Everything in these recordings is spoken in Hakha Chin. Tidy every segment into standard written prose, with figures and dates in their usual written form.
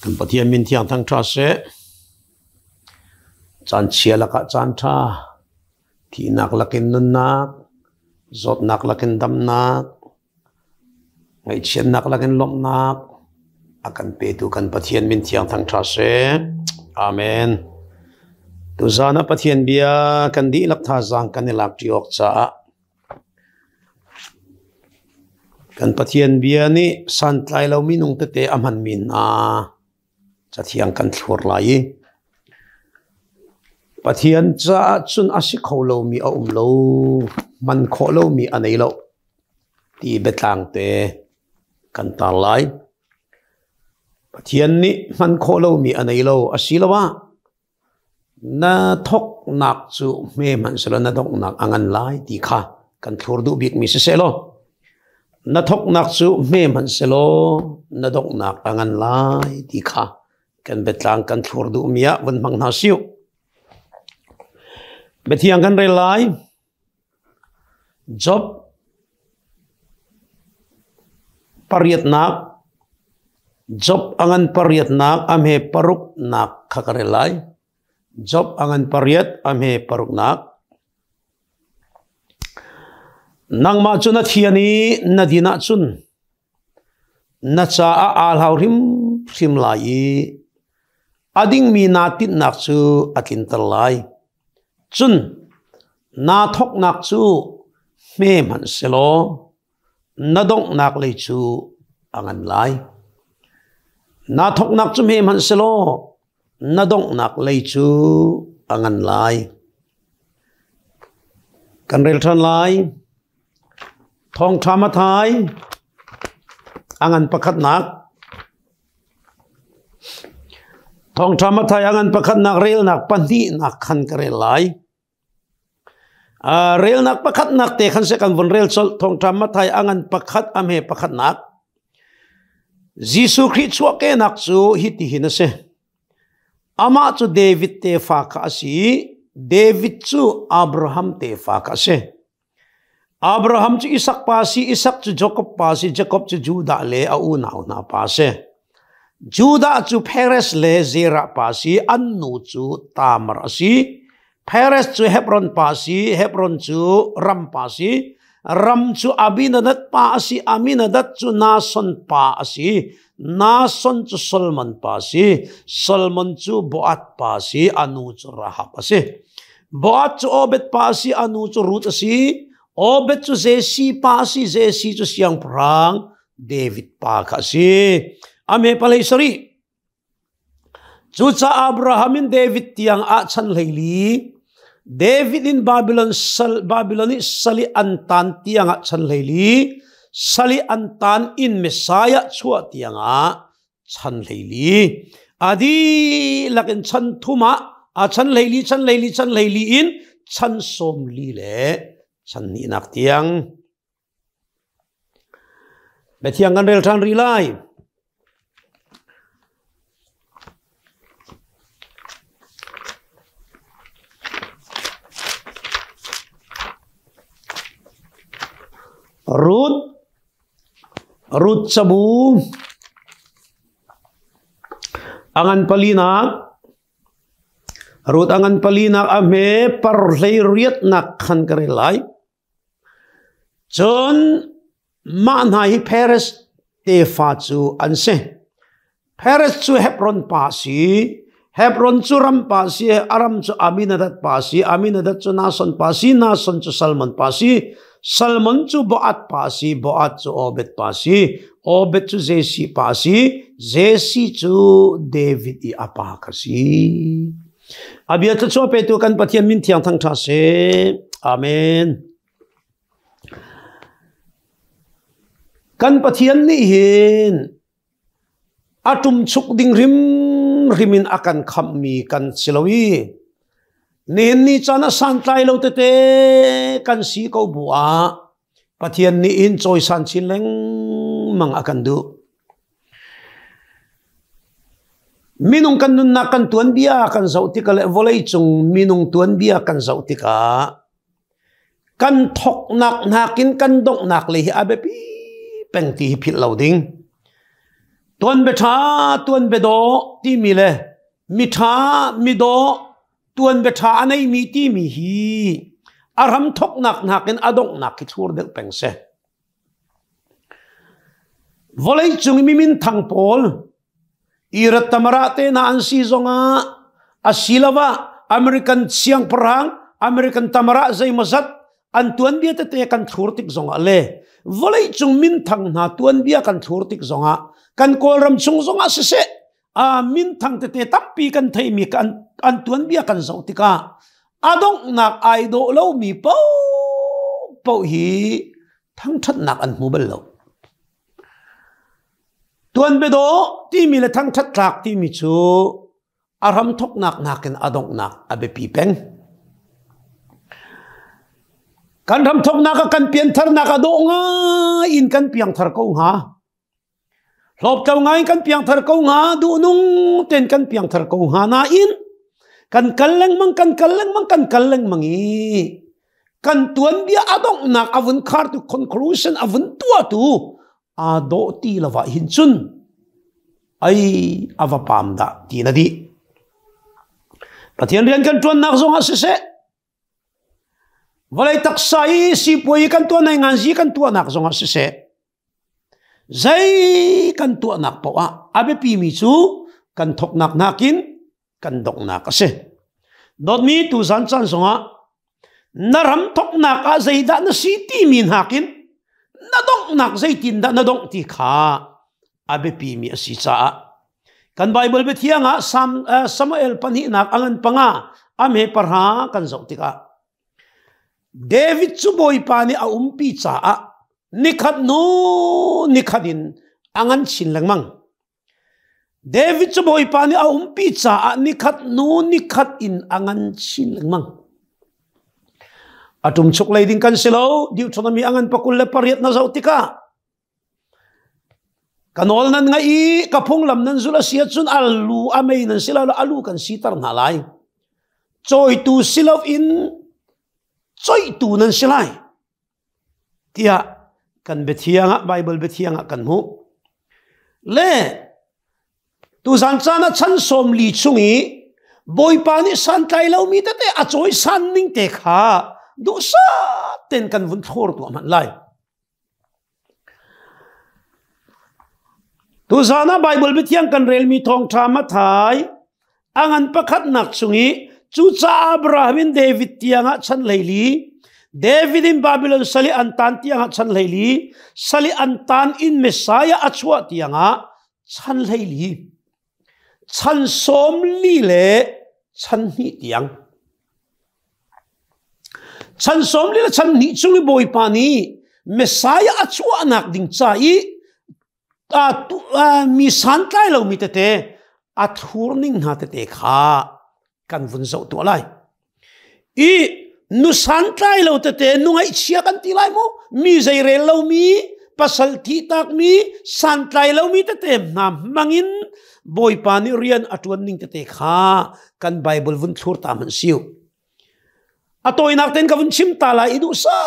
Kan Pathian min thiang thang ṭha seh. Caan chia lakah caan ṭha, thihnak lakin nunnak, zawtnak lakin damnak, ngaihchiatnak lakin lawmhnak a kan petu kan Pathian min thiang thang ṭha seh. Amen. Tuzaan ah Pathian bia kan dihlak thazaang kan i lak ṭi awk caah Kan Pathian bia nih santlai lo minung tete a hmanmi hna cathiang kan thlur lai i Pathian caah cun a si kho lomi a um lo, hman khawh lomi a nei lo ti biatlang te kan tar lai. Pathian nih hman khawh lomi a nei lo asiloah Na thawknak cu hme hmanhsehlaw na donghnak a ngan lai ti kha kan thlur duh bikmi siseh law na thawknak cu hme hmanhsehlaw na donghnak a ngan lai ti kha kan biatlang kan thlur duhmi ah vun hmang hna siu. Biathiang kan rel lai. Job pariatnak Job a ngan pariatnak a hme paruknak kha ka rel lai. Job a ngan pariat a hme paruknak. Nangmah cu na thian i na din ahcun na caah aa hlau hrimhrim lai i a dingmi naa tinhnak cu a tlinter lai. Cun naa thawknak cu hme hmanh selaw na donghnak lei cu a ngan lai. Naa thawknak cu hme hmanh selaw na donghnak lei cu a ngan lai. Kan rel ṭhan lai. Thawngṭha Matthai a ngan pakhatnak. Thawngṭha Matthai a ngan pakhatnak relnak pahnihnak khan ka rel lai. Relnak pakhatnak te khan se kan vun rel colh. Thawngṭha Matthai a ngan pakhat a hme pakhatnak. Jesuh Khrih chuahkehnak cu hitihin a si. Amah cu David tefa kha a si i David cu Abraham tefa kha a si. Abraham cu Isak pa a si, Isak cu Jakob pa a si, Jakob cu Judah le a unau hna pa a si. Judah cu Perez le Zerah pa a si, an nu cu Tamar a si. Perez cu Hebron pa a si, Hebron cu Ram pa a si. Ram cu Abinadab pa a si, Aminadab cu Nahshon pa a si. Nahshon cu Solomon pa a si, Solomon cu Boaz pa a si, a nu cu Rahab a si. Boaz cu Obed pa a si, a nu cu Ruth a si. Obed cu Jesse pa a si, Jesse cu siangpahrang David pa kha a si. A me palei sarih. Cucaah Abraham in David tiang ah chan hleili, David in Babylon sal Babylon i sali an tan tiang ah chan hleili, sali an tan in Messiah chuah tiang ah chan hleili. A dihlak in chan thum ah a chan hleili, chan hleili, chan hleili in chan 40 le chan hnihnak tiang. Biathiang kan rel ṭhan rih lai. Ruth Ruth cabu a ngan palinak Ruth a ngan palinak a hme par hlei riatnak khan ka rel lai. Cun mah hna hi Perez tefa cu an si. Perez cu Hebron pa a si. Hebron cu ram pa a si. Aram cu Aminadab pa a si. Aminadab cu Nahshon pa a si. Nahshon cu Salmon pa a si. Salmon cu Boaz pa a si. Boaz cu Obed pa a si. Obed cu Jesse pa a si. Jesse cu David i a pa kha si. A bia thluachuah petu kan Pathian min thiang thangṭha seh. Amen. Kan Pathian nih hin a ṭumchuk ding hrimhrim in a kan khamhmi kan si lo i nihin ni caan ah santlai lo tete kan si ko bu ah Pathian nih hin cawisan chin lengmang a kan duh. Minung kan nunnak kan tuanbia kan zoh tikah le vawleicung minung tuanbia kan zoh tikah kan thawknak nakin kan donghnak lei hi a biapi peng ti hi philh lo ding. Tuan bia ṭha, tuan bia dawh timi le mi ṭha, mi dawh, tuan bia ṭha a neimi timi hi a ram thoknak nakin a donghnak khi thlur deuh peng seh. Vawlei cung i mi minthang pawl Irat Tamara te hna an si zongah asiloah American siangpahrang American Tamara zeimawzat an tuanbia tete kan thlur tik zongah le vawlei cung minthang hna tuanbia kan thlur tik zongah kan Kawlram chung zongah siseh a minthang tete tampi kan theimi kan an tuanbia kan zoh tikah a donghnak ai dawh lomi paohpaoh hi thangṭhatnak an hmu bal lo. Tuanbiadawh timi le thangṭhat tlak timi cu a hramthawknak nakin a donghnak a biapi peng. Kan hramthawknak ah kan piantharnak a dawh ngai in kan piangthar ko hnga. Hlawptlo ngai in kan piangthar ko hnga, duhnung tein kan piangthar ko hnga nain kan kal lengmang, kan kal lengmang, kan kal lengmang i kan tuanbia a donghnak a vun khartu conclusion a vun tuahtu aa dawh ti lo ah hin cun ai a va pam dah ti na dih. Pathian rian kan ṭuannak zongah siseh, vawlei taksa i sipuai kan tuah nai nganzi kan tuahnak zongah siseh, zei kan tuahnak paoh ah a biapimi cu kan thawknak nakin kan donghnak a si. Dawtmi tuzan caan zongah na ram thoknak ah zeidah na si timi nakin na donghnak zeitindah na dongh ti kha a biapimi a si caah kan Bible biathiang ah Samuel pahnihnak a ngan panga a me pahra kan zoh tikah David cu Bawipa nih a umpi caah nikhat hnu nikhat in a ngan chin lengmang. David cu Bawipa nih a umpi caah nikhat hnu nikhat in a ngan chin lengmang. A ṭumchuk lei ding kan si lo. Deuteronomy a ngan 28 na zoh tikah ka nawl nan ngaih i ka phunglam nan zulh a si ahcun a lu a mei nan si lo a lu kan siter hna lai. Cawitu si loin coihtu nan si lai. Tiah kan biathiang ah Bible biathiang ah kan hmuh. Le tuzan caan ah chan 40 chung i Bawipa nih santlai lomi tete a cawisan ning te kha duhsah ten kan vun thlor tuah hmanh lai. Tuzan ah Bible biathiang kan relmi thawngṭha Matthai a ngan pakhatnak chung i cucaah Abraham in David tiangah chan 14, David in Babylon sal i an tan tiangah chan 14, sal i an tan in Messiah a chuah tiangah chan 14, chan 40 le chan hnih tiang. Chan 40 le chan hnih chung i Bawipa nih Messiah a chuahnak ding ca i mi santlai lomi tete a thur ning hna tete kha kan vun zoh tuah lai. I nu santlai lo tete nu ngaihchia kan ti lai mu mi zeirel lomi pasal thih takmi santlai lomi tete hna hmangin Bawipa nih rian a ṭuan ning tete kha kan Bible vun thlur ta hmanh siu. A tawinak ten ka vun chim ta lai i duhsa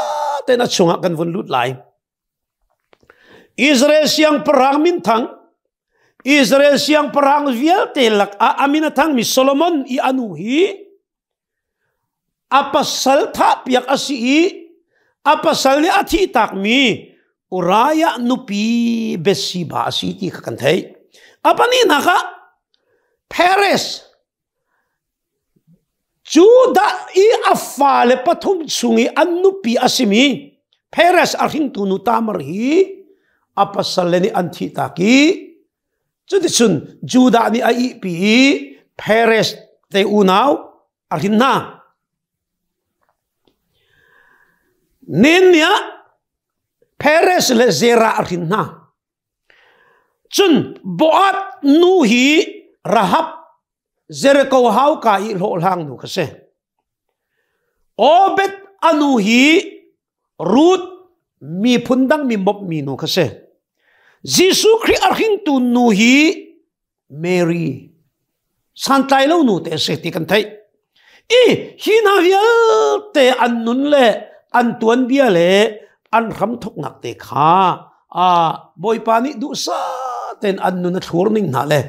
ten a chungah kan vun lut lai. Israel siangpahrang minthang Israel siangpahrang vialte lak ah a min a thangmi Solomon i a nu hi a pasal thahpiak a si i a pasal nih a thihtakmi Uriah nupi Bathsheba a si ti kha kan theih. A pahnihnak ah Perez Judah i a fale pathum chung i an nupi a simi Perez a hringtu nu Tamar hi a pasal le nih an thihtak i cuticun Judah nih a ihpi i Perez te unau a hrin hna. Nen ah Perez le Zerah a hrin hna. Cun Boaz nu hi Rahab Jericho hauka i hlawhhlang nu kha si. Obed a nu hi Ruth miphun dang mi mop mi nu kha si. Jesuh Khrih a hringtu nu hi Mary santlai lo nu te a si ti kan theih. I hi hna vialte an nun le an tuanbia le an hramthoknak te kha Bawipa nih duhsah Ten an nun a thlur ning hna le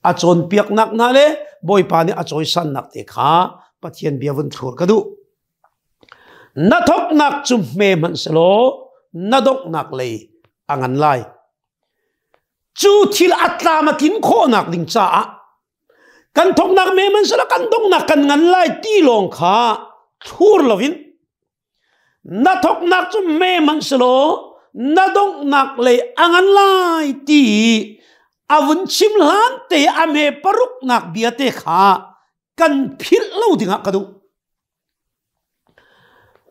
a cawnpiaknak hna le Bawipa nih a cawisannak te kha Pathian bia vun thlur ka duh. Na thoknak cu hme hmanh selaw na donghnak lei a ngan lai. Cu thil a tlam a tlin khawhnak ding caah kan thoknak me hmanh selaw kan donghnak kan ngan lai ti lawng kha thlur loin na thoknak cu me hmanh selaw na donghnak lei a ngan lai ti a vun chim hlan te a me paruknak bia te kha kan philh lo dingah ka duh.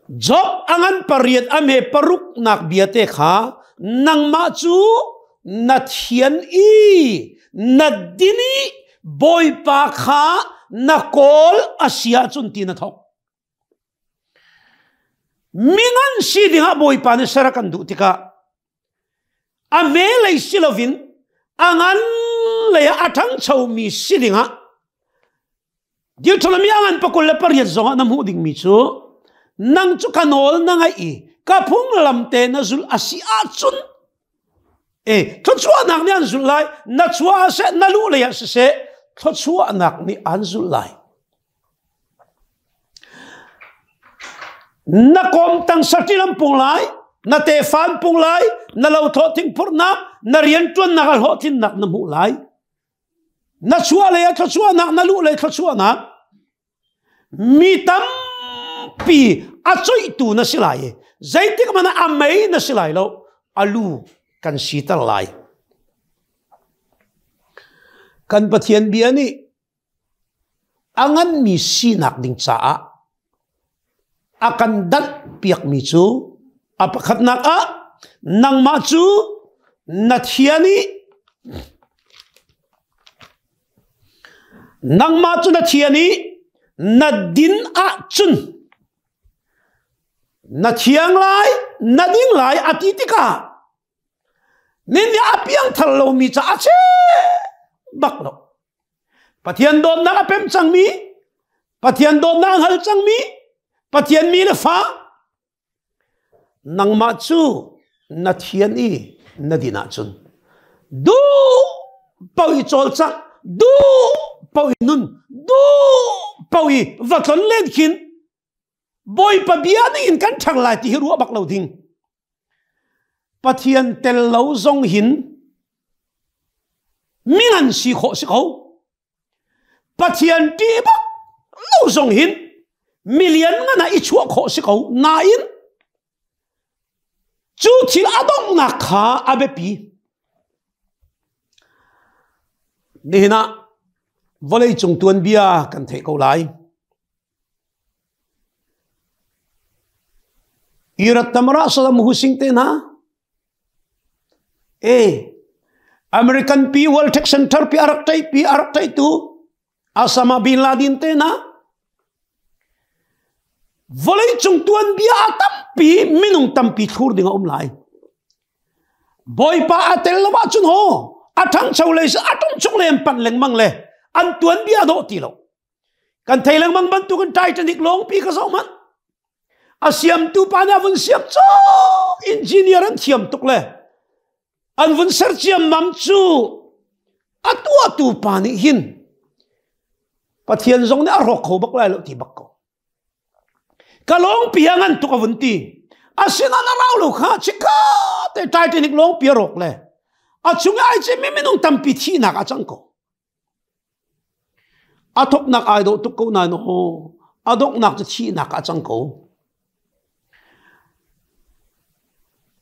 Job a ngan pariat a me paruknak bia te kha nangmah cu na thian i na din i Bawipa kha na kawl a si ahcun ti na thok. Mingan si dingah Bawipa nih ser a kan duh tikah a hme lei si loin a ngan lei ah a ṭhangchomi si dingah Deuteronomy a ngan 28 zongah na hmuh dingmi cu nang cu ka nawl na ngaih i ka phunglam te na zulh a si ahcun e thluachuahnak nih an zulh lai na chuah ah seh na luh lei ah siseh thluachuahnak nih an zulh lai Na kawmtang saṭil an pung lai, na tefa an pung lai, na lothlo thingphurhnak, na rianṭuannak ah hlawhtlinnak na hmuh lai. Na chuah lei ah thluachuahnak, na luh lei thluachuahnak. Mi tampi a coihtu na si lai i zeitik hmanh ah a mei na si lai lo, a lu kan siter lai. Kan Pathian bia nih A nganmi sinak ding caah a kan danh piakmi cu a pakhatnak ah nangmah cu na thian i nangmah cu na thian i na din ahcun na thiang lai na ding lai a ti tikah nin nih a piangthar lomi caah a bak lo Pathian dawtnak a pemh cangmi, Pathian dawtnak a hngal cangmi, Pathian mi le fa, nangmah cu na thian i na din ahcun duh paoh i cawlcangh, duh paoh i nun, duh paoh i va tlon len khin Bawipa bia ning in kan ṭhang lai ti hi ruah bak lo ding. Pathian tel lo zong hin mingan si khawh si ko. Pathian ṭih bak lo zong hin milian ngan ah i chuah khawh si ko. Nain cu thil a donghnak kha a biapi. Nihin ah vawleicung tuanbia kan theih ko lai. Iraq tamara Saddam Hussein te hna e American pi World Trade Center pi arak tai pi arak tai tu Osama bin Laden te hna vawlei cung tuan bia tampi minung tampi thlur ding a um lai Bawipa a tel lo ahcun ho a ṭhangcho lei a ṭung chung lem pan lengmang le an tuan bia dawh ti lo Kan thei lengmang bantukin Titanic lawngpi ka zoh hmanh. A siamtu pa nih a vun siam cu engineer an thiam tuk le an vun ser ciammam cu a tuahtu pa nih hin Pathian zong nih a rawk kho bak lai lo ti bak ko. Ka lawngpi a ngan tuk a vun ti. Asinain a rau lo kha chika te Titanic lawngpi a rawk le a chung i ai cimi minung tampi thihnak a cang ko. A thawknak ai dawh tuk ko nain aw a donghnak cu thihnak ah a cang ko.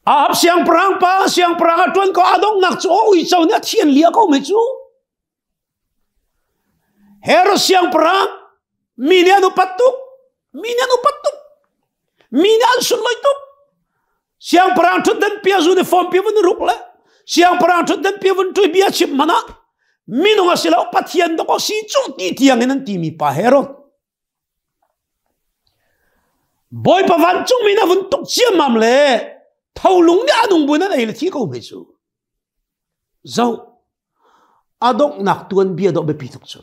Ahab siangpahrang pa siangpahrang a ṭuan ko a donghnak cu aw uico nih a thian lia ko mei cu. Herod siangpahrang mi nih an upat tuk mi nih an upat tuk mi nih an sunlawi tuk Siangpahrang ṭhutdan pia zu nih fawmpi vun ruk le siangpahrang ṭhutdan pia vun ṭui bia chim hmanh ah minung a si lo Pathian dawk si cu ti tiang in an timi pa Herod Bawipa vancung mi na vun tuk ciammam le tholung nih a nung buin an ei le thi ko hme cu zoh a donghnak tuanbia dawh biapi tuk cu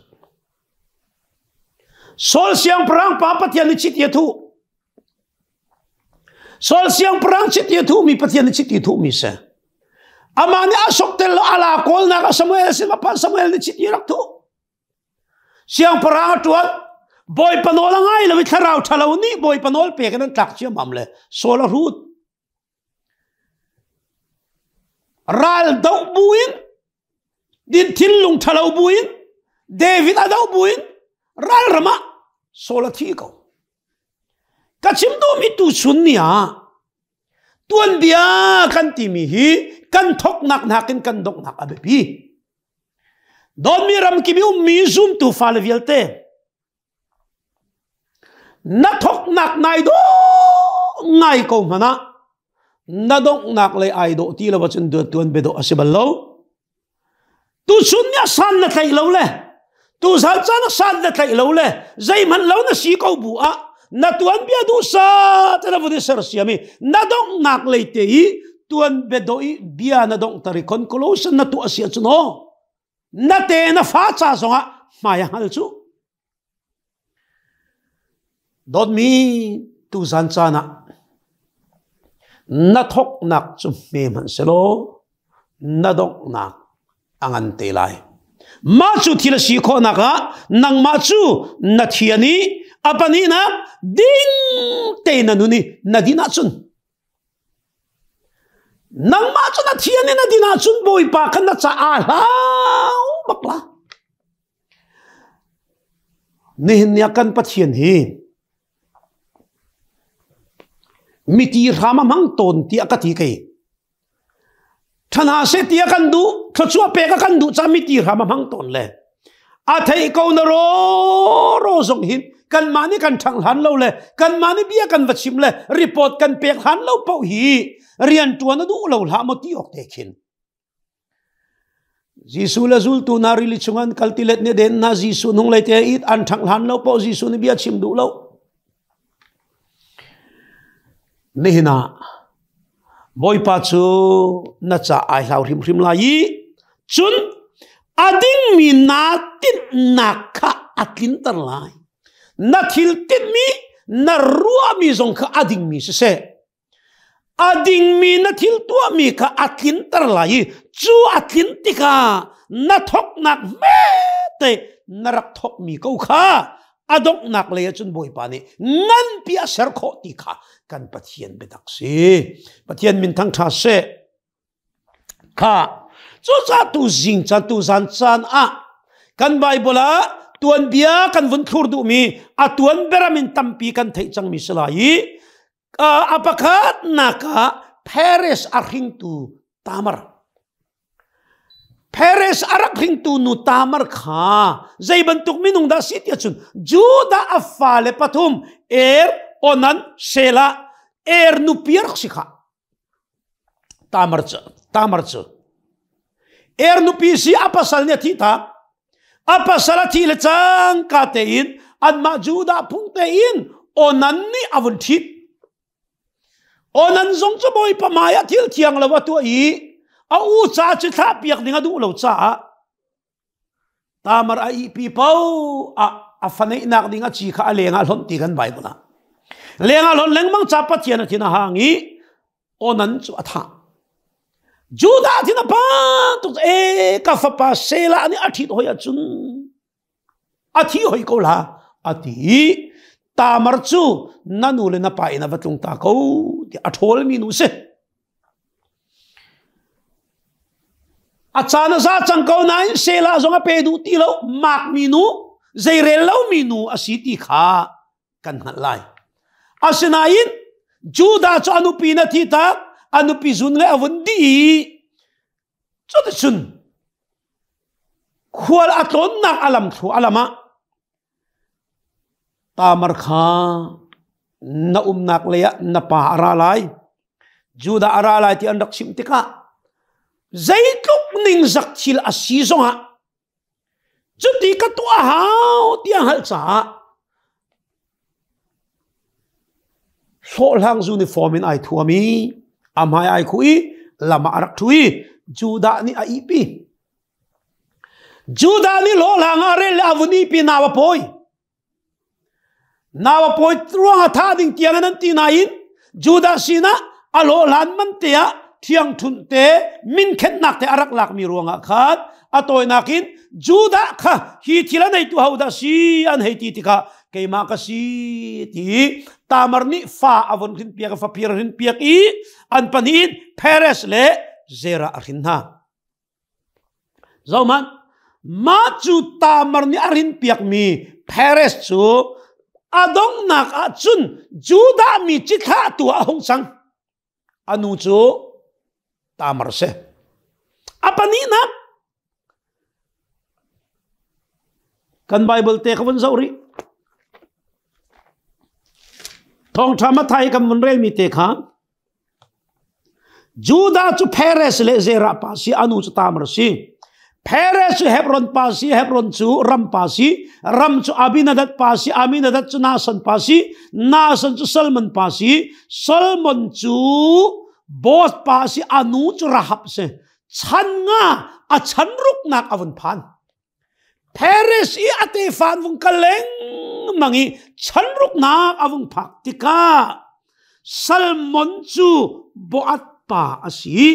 Saul siangpahrang pa Pathian nih chiti a thuh Saul siangpahrang chiti a thuhmi Pathian nih chiti a thuhmi si. Amah nih a sok tel lo ala kawlnak ah Samuel sin a phan Samuel nih chiti rak thuh. Siangpahrang a ṭuan. Bawipa nawl a ngai lo i thlarau ṭhalo nih Bawipa nawl pek in an tlak ciammam le Saul a hrut. Ral doh buin din thinlung ṭhalo buin David a doh buin ral ram ah Saul a thi ko. Ka chim duhmi tu chun ni ah tuanbia kan timi hi kan thoknak nakin kan donghnak a biapi. Dawtmi ramkip i ummi zumtu fale vialte na thoknak nai dawh ngai ko hmanh ah na donghnak lei ai dawh ti lo ahcun tuan biadawh a si bal lo. Tuchun ni a san na tlaih lo le tuzan caan a san na tlaih lo le zeihmanh lo na si ko bu ah na tuanbia duhsa te na vun i sersiam i na donghnak lei te i tuan biadawh i bia na donghter i conclusion na tuah si ahcun aw na te na fa ca zongah hmai a hngal cu. Dawtmi tuzan caan ah na thawknak cu hme hmanh selaw na donghnak a ngan te lai. Mah cu thil a si khawhnak ah nangmah cu na thian i a pahnihnak ding tein na nun i na din ahcun nangmah cu na thian i na din ahcun Bawipa khan na caah hlau bak la. Nihin ni ah kan Pathian hi miti hram a hmang tawn tiah ka ti kei. Ṭhana seh tiah kan duh, thluachuah pek a kan duh caah miti hram a hmang tawn le a theih ko na ro ro zong hin kanmah nih kan ṭhang hlan lo le kanmah nih bia kan va chim le report kan pek hlan lo paoh hi rian ṭuan a duh lo hlah maw ti awk te khin. Jesuh le zultu hna rili chung an kal tilet nih den hna Jesuh nung lei te it an ṭhangh hlan lo paoh Jesuh nih bia chim duh lo. Nihin ah Bawipa cu na ca ai hlau hrimhrim lai i cun a dingmi naa tinhnak kha a tlinter lai. Na thil tinhmi na ruahmi zong kha a dingmi siseh A dingmi na thil tuahmi kha a tlinter lai i cu a tlin tikah na thawknak hmete na rak thawkmi ko kha a donghnak lei ahcun Bawipa nih nganpi a ser khawh ti kha kan Pathian biatak si. Pathian min thangṭha seh. Kha cucaah tu zing caan tu zan caan ah kan Bible ah tuanbia kan vun thlur duhmi a tuan beram in tampi kan theih cangmi si lai i a pakhatnak ah Paris a hringtu Tamar. Paris a rak hringtu nu Tamar kha zei bantuk minung dah si tiah cun Judah a fale pathum Er, Onan, Shelah, Er nupi rak si kha. Tamar cu Tamar cu Er nupi si a pasal nih a thih tak. A pasal a thih le cangka tein anmah Judah phung tein Onan nih a vun ṭhit. Onan zong cu Bawipa hmai ah thil thiang lo a tuah i a u ca cu thlah piak ding a duh lo caah Tamar a ihpi paoh ah a fa neihnak ding a ci kha a leng ah hlonh ti kan Bible ah. Leng ah hlonh lengmang ca Pathian a thin a hang i Onan cu a thah. Judah thin a pang tuk e ka fapa Selah nih a ṭhit hoi ahcun a thi hoi ko la a ti i Tamar cu na nu le na pa in a va tlung ta ko ti a ṭhawlmi nu si. A caan a za cang ko nain Selah zong a pe duh ti lo makmi nu zeirel lomi nu a si ti kha kan hngalh lai. Asinain Judah cu a nupi na thi tak a nupi zun le a vun dih i cuticun khual a tlawnnak a lam thlu a lam ah Tamar kha na umnak lei ah na pa a ra lai Judah a ra lai ti an rak chimh tikah zeitluk ningzak thil a si zongah cuti ka tuah hau ti a hngalh caah hlawhhlang uniform in ai thuam i a hmai ai khuh i lam ah a rak ṭhu i Judah nih a ihpi. Judah nih hlawhhlang ah rel le a vun ihpi nau a pawi. Nau a pawi ruang ah thah ding tiang in an ti nain Judah sinah a hlawhhlan man te ah Thiangthunh te minkhenhnak te a rak lakmi ruangah khan a tawinak in Judah kha hi thil a neitu ho dah si an hei ti tikah keimah ka si ti Tamar nih fa a von hrin piak faphir a hrin piak i an pahnih in Peres le Zerah a hrin hna. Zohhmanh, mah cu Tamar nih a rin piakmi Peres cu a donghnak ah cun Judah mi cithlahtu ah a hung cang. A nu cu Tamar si. A pahnihnak kan Bible te ka vun zoh rih. Thawngṭha Matthai kan vun relmi te kha Judah cu Perez le Zerah pa si, anu cu Tamar si. Perez cu Hebron pa si, Hebron cu Ram pa si, Ram cu Abinadab pa si, Aminadab cu Nasan pa si, Nasan cu Salmon pa si, Solomon cu Boaz pa si, anu cu Rahab si. Chan nga a chan ruknak a vun phan. Paris i a tefa an vung kal lengmang i chanruknak a vung phak tikah Salmon cu Boaz pa a si i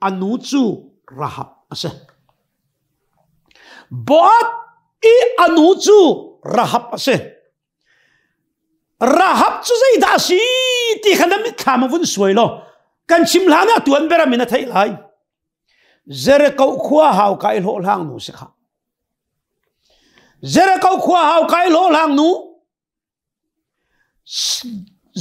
a nu cu Rahab a si. Boaz i a nu cu Rahab a si. Rahab cu zeidah a si ti kha na mitthlam a vun suai law kan chim hlan ah tuan beram in a theih lai. Jericho khua hauka i hlawhhlang nu si kha. Jericho khua hauka i hlawhhlang nu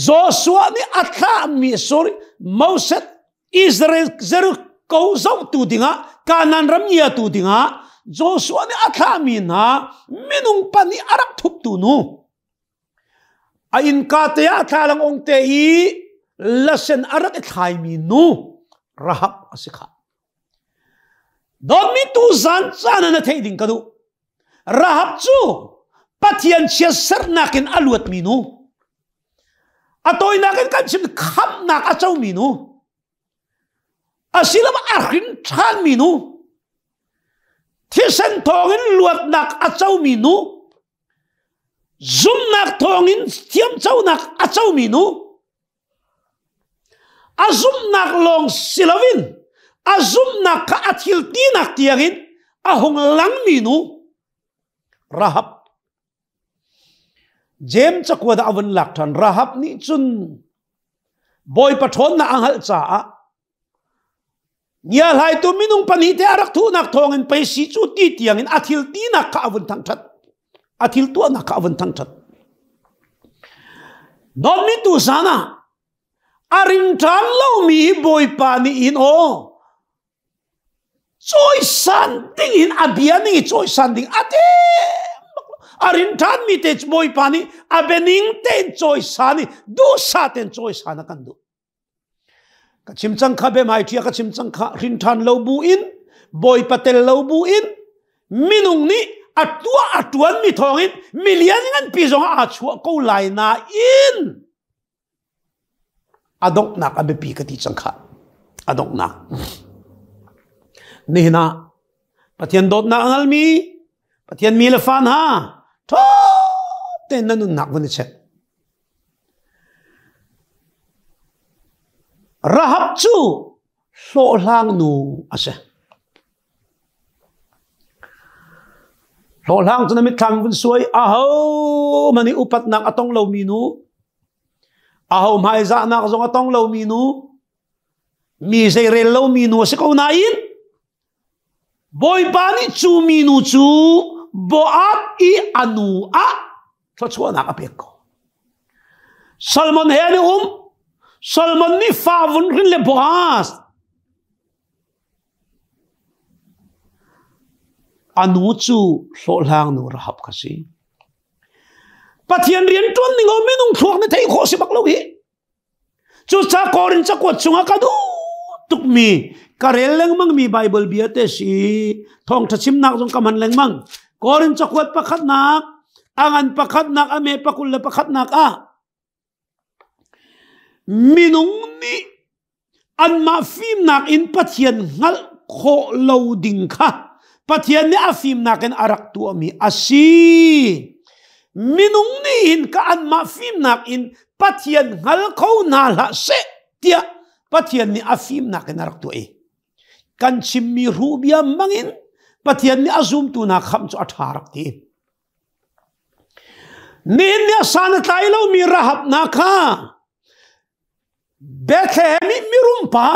Joshua nih a thlahmi sorry Moses Israel Jericho zohtu dingah Kanaan ram ngiatu dingah Joshua nih a thlahmi hna minung pahnih a rak thuptu nu A innka te ah thlalang te i lasen a rak i thlaimi nu Rahab a si kha. Dawtmi tu zan caan ah na theih ding ka duh. Rahab cu Pathian chiatserhnak in a luatmi nu. A tawinak in kan chim khamhnak a comi nu. Asiloah a hrin ṭhanmi nu. Thisen thawngin luatnak a comi nu. Zumhnak thawngin thiamconak a comi nu a zumhnak lawng si loin a zumhnak kha a thil tinak tiangin a hung langmi nu Rahab. James cakuat ah a vun lak ṭhan. Rahab nih cun Bawipa ṭhawnnak a hngalh caah Ngiahlaitu minung pahnih te a rak thuhnak thawngin pei si cu ti tiangin a thil tinak kha a vun thangṭhat. A thil tuahnak kha a vun thangṭhat. Dawtmi tu zan ah a ring ṭhan lomi hi Bawipa nih hin aw cawisan ding in a bia ning i cawisan ding a te a rin ṭhanmi te Bawipa nih a bianing tein cawisan i duhsah tein cawisan a kan duh. Ka chim cang kha biahmai ṭia ka chim cang kha hrin ṭhan lo bu in bawipa tel lo bu in minung nih a tuah a ṭuanmi thawngin milian nganpi zong aa chuah ko lai nain a donghnak a biapi ka ti cang kha a donghnak nihin ah Pathian dawtnak a ngalmi Pathian mi le fa hna ṭha tein na nunnak vun i check Rahab cu hlawhhlang nu a si. Hlawhhlang cu na mitthlam vun suai aho man i upatnak a tong lomi nu, aho hmaizahnak zong a tong lomi nu, mi zeirel lomi nu a si ko nain Bawipa nih cu minu cu Boaz i a nu ah thluachuahnak a pek ko. Solomon he an i um. Solomon nih fa vun hrin le Boaz a nu cu hlawhhlang nu Rahab kha si. Pathian rian ṭuan ning o minung thluak na theih khawh si bak lo hi. Cucaah Korin cakuat chungah ka duh tukmi ka rel lengmangmi Baibal bia te si thawngṭha chimnak zong ka hman lengmang. Korin cakuat pakhatnak a ngan pakhatnak a me pakul le pakhatnak ah minung nih anmah fimnak in Pathian hngalh khawh lo ding kha Pathian nih a fimnak in a rak tuahmi a si. Minung nih hin ka anmah fimnak in Pathian hngal kho hna hlah seh tiah Pathian nih a fimnak in a rak tuah i kan chimmi hruh bia mangin Pathian nih a zumtu hna khamh cu a ṭha rak ti. Nihin ni a san a tlai lomi Rahab hna kha Bethlehem i mirum pa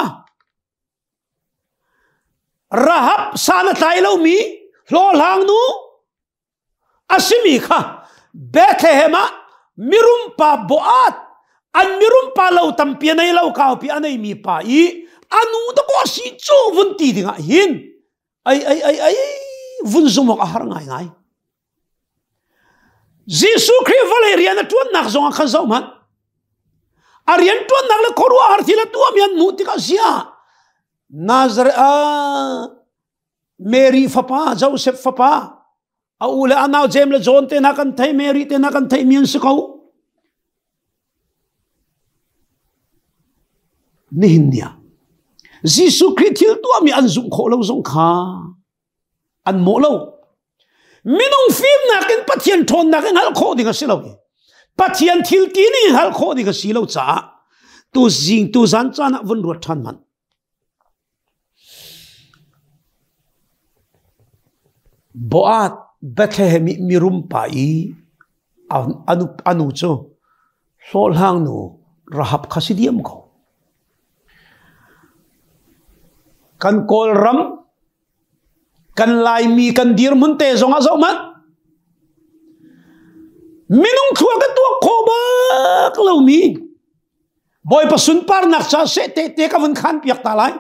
Rahab san a tlai lomi hlawhhlang nu a simi kha Bethlehem ah mirum pa Boaz an mirum pa lo tampi a nei lo kaupi a neimi pa i anu da ko si cu vun ti dingah hin ai ai ai ai vun zumok a har ngai ngai Jesuh Khrih vawlei rian a ṭuannak zong ah khan zoh hmanh. A rian ṭuannak le khuaruahhar thil a tuahmi an hmuh tikah zia Nazareth ah Mary fapa Joseph fapa a u le a nau James le John te hna kan thei Mary te hna kan theihmi an si ko. Nihin ni ah Jesuh Khrih thil tuahmi an zumh khawh lo zong kha an mawh lo minung fimnak in Pathian ṭhawnnak in hngalh khawh ding a si lo i Pathian thil ti ning hngalh khawh ding a si lo caah tu zing tu zan caan ah vun ruat ṭhan hmanh Boaz Bethlehem i mirum pa i anu cu hlawhhlang nu Rahab kha si diam ko. Kan Kawlram kan Laimi kan dirhmun te zong ah zoh hmanh. Minung thlua kan tuak khawh bak lomi Bawipa sunparnak ca seh te te ka vun khan piak ta lai.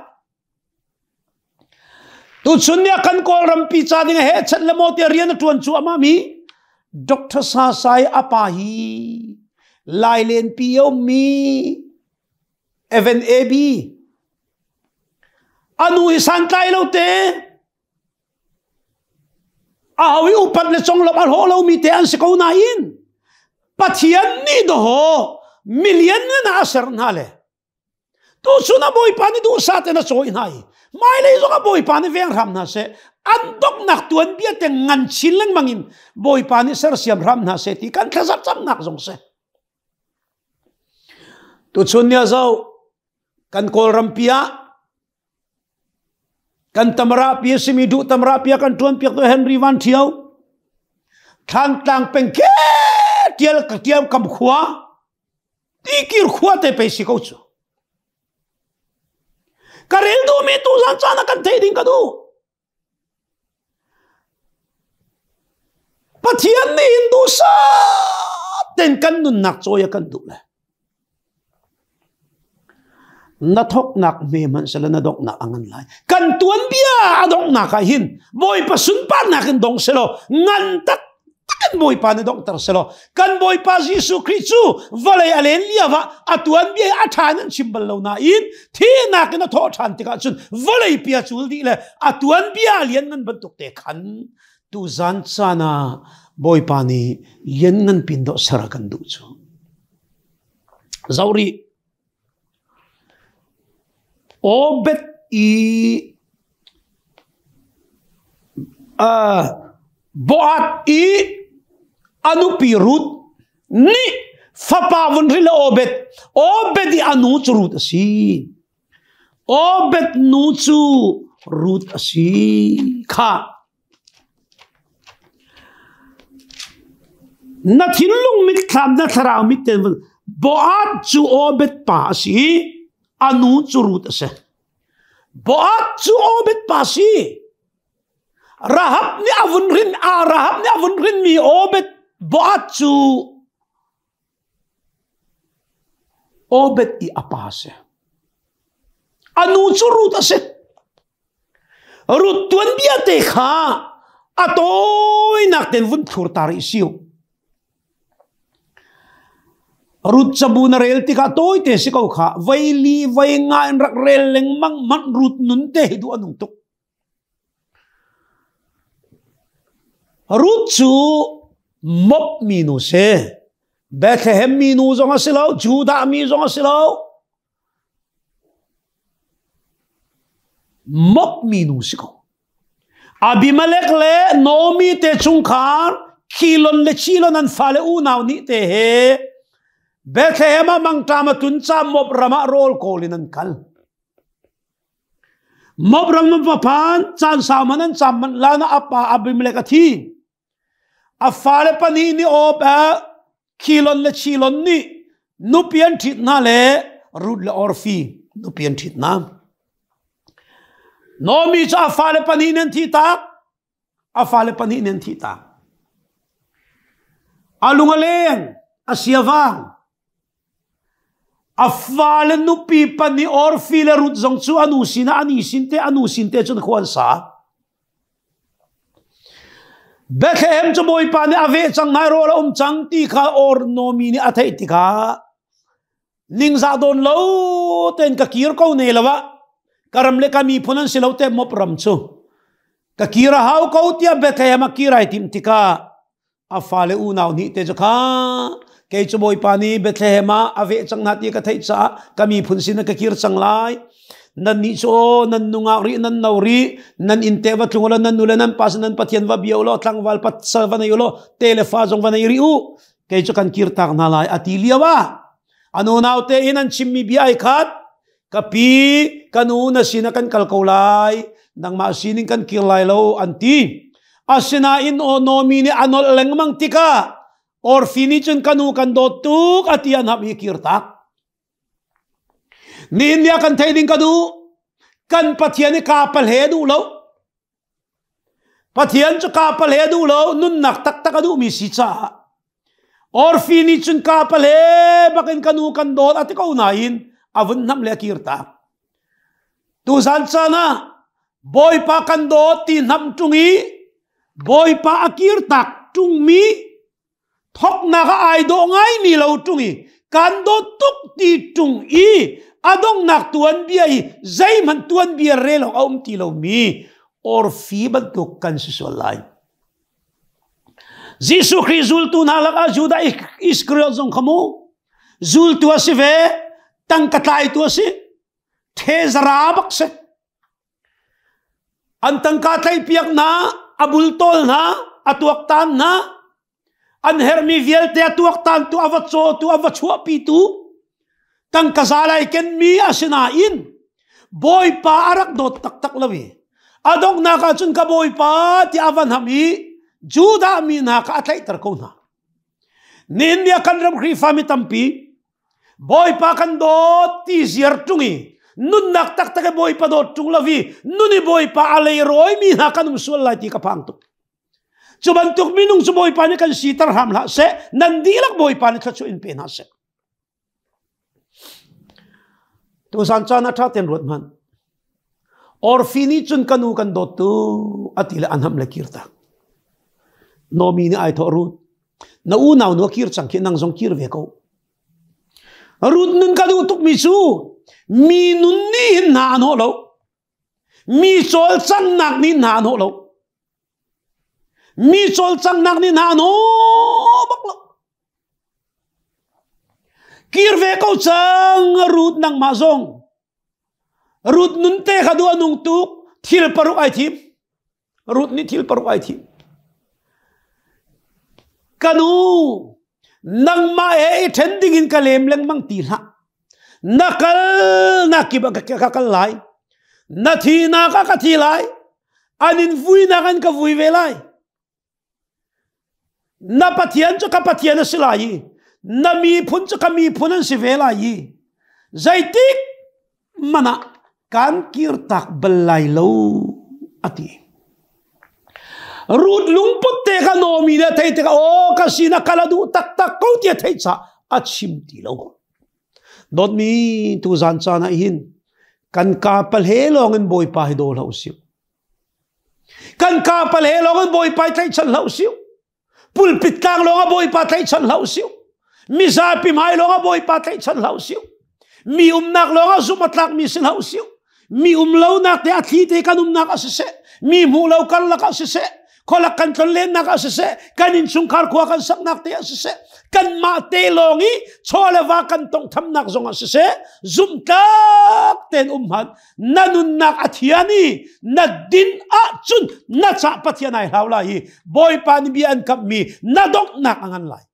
Tuchun ni ah kan Kawlrampi ca ding he chat le maw te rian a tuan cuahmah mi Dr. Sasai apa hi Lailen pi mi Evan AB anu hi santlai lo te a hawi upat le conglawmh a hlawh lomi te an si ko nain Pathian nih dawh million in a ser hna le tuchun a bawipa nih duhsah ten a cawi hna i hmailei zong a bawipa nih veng hram hna seh an donghnak tuanbia te ngan chin lengmang in bawipa nih sersiam hram hna seh ti kan thlazar camnak zong si tuchun ni a zo kan kawlrampi ah kan tamara pi a simi duh tamara pia kan tuan piak tu Henry Van Thio Thlantlang peng ke tial tial kam khua tikir khua te pe si ko cu ka rel duh mi tu zan caan ah kan theih ding ka duh Pathian nih in duhsah ten kan nunnak cawi a kan duh le na thoknak hme hmanh sela na donghnak a ngan lai kan tuanbia a donghnak ah hin Bawipa sunparnak in dong selaw ngan tak takin Bawipa nih donghter selaw kan Bawipa Jesuh Khrih cu vawlei a len lio ah a tuanbia a ṭha in an chim bal lo nain thihnak in a thawh ṭhan tikah cun vawlei pi a cul dih le a tuanbia a lian ngan bantuk te khan tuzan caan ah Bawipa nih lian ngan pin dawh ser a kan duh cu zoh rih Obed i Boaz i a nupi Ruth nih fapa vun hrin le Obed. Obed i a nu cu Ruth a si. Obed nu cu Ruth a si. Kha Na thinlung mitthlam na thlarau mit ten Boaz cu Obed pa a si a nu cu Ruth a si. Boaz cu Obed pa a si. Rahab nih a vun hrin a Rahab nih a vun hrinmi Obed Boaz cu Obed i a pa a si. A nu cu Ruth a si. Ruth tuanbia te kha a tawinak ten vun thlur ta rih siu. Ruth cabu na rel tikah tawite si ko kha vei li vei nga in rak rel lengmang hmanh Ruth nun te hi duh a nung tuk. Ruth cu Moab minu si. Bethlehem minu zong a si lo, Judah mi zong a si lo. Moab minu si ko. Abimelech le Naomi te chungkhar Kilon le Chilon an fale unau nih te he Bethlehem ah mangṭam a tlun ca Moab ram ah rawl kawl in an kal. Moab ram an va phan, caan sau man an cam manh lan ah a pa Abimelech a thi. A fale pahnih nih Ob Khilon le Chilon nih nupi an ṭhit hna le Ruth le Orfi nupi an ṭhit hna. Naomi cu a fale pahnih nih an thih tak. A fale pahnih nih an thih tak. A lung a leng, a siavang. A fale nupi pahnih Orfi le Ruth zong cu a nu sinah a ni sin te a nu sin te cun khua an sa. Bethlehem cu Bawipa nih a veh cang nai rawl a um cang ti kha or Naomi nih a theih tikah ningzah dawn lo tein ka kir ko ne lo ah ka ram le ka miphun an si lo te mop ram cu ka kir a hau ko tiah Bethlehem a kir ai tim tikah a fale unau nih te cu kha kei cu Bawipa nih Bethlehem ah a veh cang hna ti ka theih caah ka miphun sin ka kir cang lai nan nih cu aw nan nungak rih nan no rih nan inn te va tlung law nan nu le nan pa sin nan pathian va bia law tlangval pasal va nei law te le fa zong va nei rih u kei cu kan kir tak hna lai a ti lio ah an unau te in an chimmi bia ai khat ka pi ka nu na sin ah kan kal ko lai nangmah sinin kan kir lai lo an ti asinain aw Naomi nih a nolh lengmang tikah Orfi nih cun ka nu kan dawt tuk a ti an hap i kir tak nihin ni ah kan thei ding ka duh kan Pathian i ka pal he duh lo Pathian cu ka pal he duh lo nunnak taktak a duhmi si caah Orfi nih cun ka pal he bakin ka nu kan dawt a ti ko nain a vun hnamh le a kir tak tuzan caan ah Bawipa kan dawt ti hnamh ṭung i Bawipa a kir tak ṭungmi thoknak ah ai dawh ngaimi lo ṭung i kan dawt tuk ti ṭung i a donghnak tuanbia i zeihmanh tuanbia rel awk a um ti lomi orfi bantuk kan si sual lai. Jesuh Khrih zultu hna lakah Judah Iskariot zong kha mu zultu a si ve tangka tlaitu a si thezara bak si An tangka tlaihpiak hna, a bultawl hna, a tuaktan hna, an herhmi vialte a tuaktan tu, a va cawtu, a va chuahpitu, tangka zalai kenmi a si nain Bawipa a rak dawt taktak lo i a donghnak ah cun ka Bawipa ti a van ham i Judah mi hna kha a tlaihter ko hna. Nihin ni ah kan ram Khrihfa mi tampi Bawipa kan dawt ti ziar ṭung i nunnak taktak i Bawipa dawt ṭung lo i nun i Bawipa a leirawi mi hna kan um sual lai ti ka phang tuk. Cu bantuk minung cu Bawipa nih kan siter hram hlah seh, nan dihlak Bawipa nih thluachuah in pe hna seh. Tuzan caan ah ṭha tein ruat hmanh. Orfi nih cun ka nu kan dawt tu a ti le an ham le kir tak. Nomi nih ai thawh Ruth. Na unau nu a kir cang khi nang zong kir ve ko. Ruth nun ka duh tukmi cu mi nun nih hin hna an hawh lo. Mi cawlcanghnak nih hna an hawh lo. Mi cawlcanghnak nih hna an hawh bak lo. Kir ve ko cang Ruth nangmah zong. Ruth nun te kha duh a nung tuk thil paruk ai thim. Ruth nih thil paruk ai thim. Ka nu nangmah he i ṭhen ding in ka lem lengmang ti hlah. Na kal na kip ah ka kal lai. Na thinak ah ka thi lai. An in vuinak an ka vui ve lai. Na Pathian cu ka Pathian a si lai i na miphun cu ka miphun an si ve lai i zeitik man ah kan kirtak bal lai lo a ti. Ruth lungput te kha Naomi nih a theih tikah aw ka sinah kal a duh taktak ko ti a theih caah a chim ti lo. Dawtmi tuzan caan ah hin kan kaa pale lawng in Bawipa hi daw hlah usih. Kan kaa pale lawng in Bawipa tlaihchan hlah usih. Pulpit tlang lawng ah Bawipa tlaihchan hlah usih. Mizapi hmai lawng ah Bawipa tlaihchan hlah usih. Mi umnak lawng ah zumh a tlakmi si hlah usih. Mi um lonak te a thli te kan umnak ah siseh, mi hmuh lo karlak ah siseh, khualak kan tlonlennak ah siseh, kan innchungkhar khua kan saknak te ah siseh, kanmah te lawng i chaw le va kan tonghthamnak zong ah siseh, zumhtlak tein um hmanh na nunnak a thian i na din ahcun na cah Pathian ai hlau lai i Bawipa nih bia an kamhmi na donghnak a ngan lai.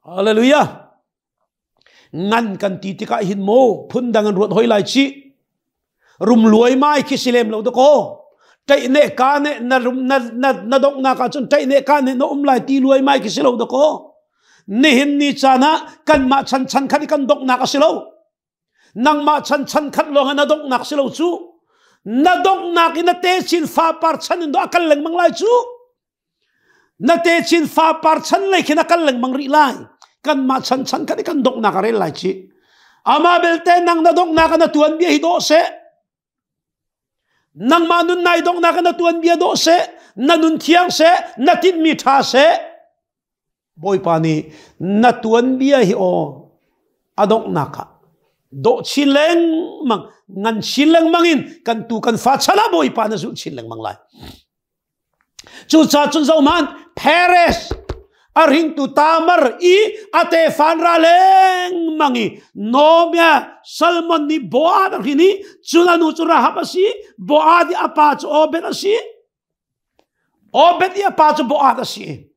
Hallelujah. Ngan kan ti tikah hin maw phundang an ruat hoi lai chi. Rum luai mai khi si lem lo dakaw. Ṭaih ne ka ne na rum na na na donghnak ahcun ṭaih ne ka ne na um lai ti luai mai khi si lo dakaw. Nihin ni caan ah kanmah chan chan khat i kan donghnak a si lo. Nangmah chan chan khat lawng na donghnak si lo cu. Na donghnak in na techin fapar chan in do a kal lengmang lai cu. Na techin fapar chan lei khin a kal lengmang rih lai. Kanmah chan chan khat i kan donghnak a rel lai ci. Amah belte nang na donghnak na tuan bia hi dawh seh. Nangmah nun nai donghnak na tuan bia dawh seh, na nun thiang seh, na tinhmi ṭha seh. Bawipa nih na tuanbia hi aw a donghnak ah dawh chin lengmang ngan chin lengmang in kan tu kan fa chan ah Bawipa na zulh chin lengmang lai. Cucaah cun zohhmanh Peres a hringtu Tamar i a tefa an ra lengmang i Nomia Salmon nih Boaz a hrin i cun a nu cu Rahab a si Boaz i a pa cu Obed a si Obed i a pa cu Boaz a si